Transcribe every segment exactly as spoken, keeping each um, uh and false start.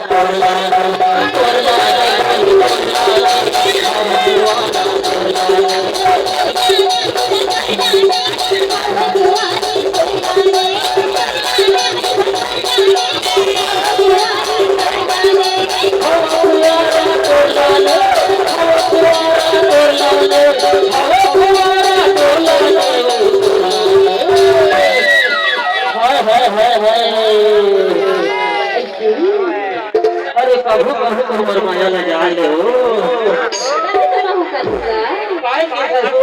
हाय, हाय, हाय, हाय। अरे कभू कभू तो हमर माया ला जान ले हो। काय के हो?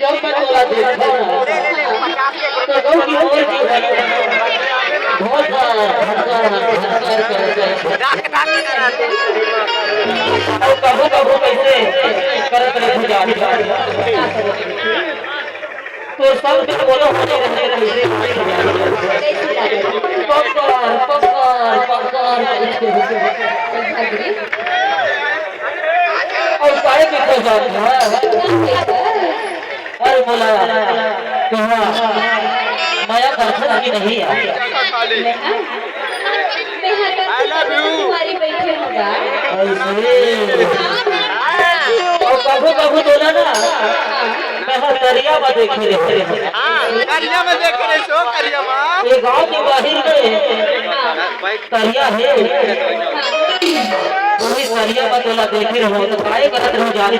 जब मैं तोला देखा ना, तो गौ की ओर की बहुत बार धक्का, धक्का, धक्का। और कभू कभू कैसे करत रहे जान। तो सब के बोलो होने रहने रहे। पकड़, पकड़, पकड़। और सारे के खो जाते हैं। अरे बोला, कहा, माया करथस कि नहीं यार? मैं हाँ, मैं हाँ करथस, तुम्हारी बैठे होगा। ऐसे। और कभू कभू बोला ना, मैं हाँ करिया में देखे रहे। हाँ, करिया में देखे रहे, सो करिया में। ये गांव के बाहर में करिया है। वही करिया में तोला देखे रहो, तो काय करत रहो जाने।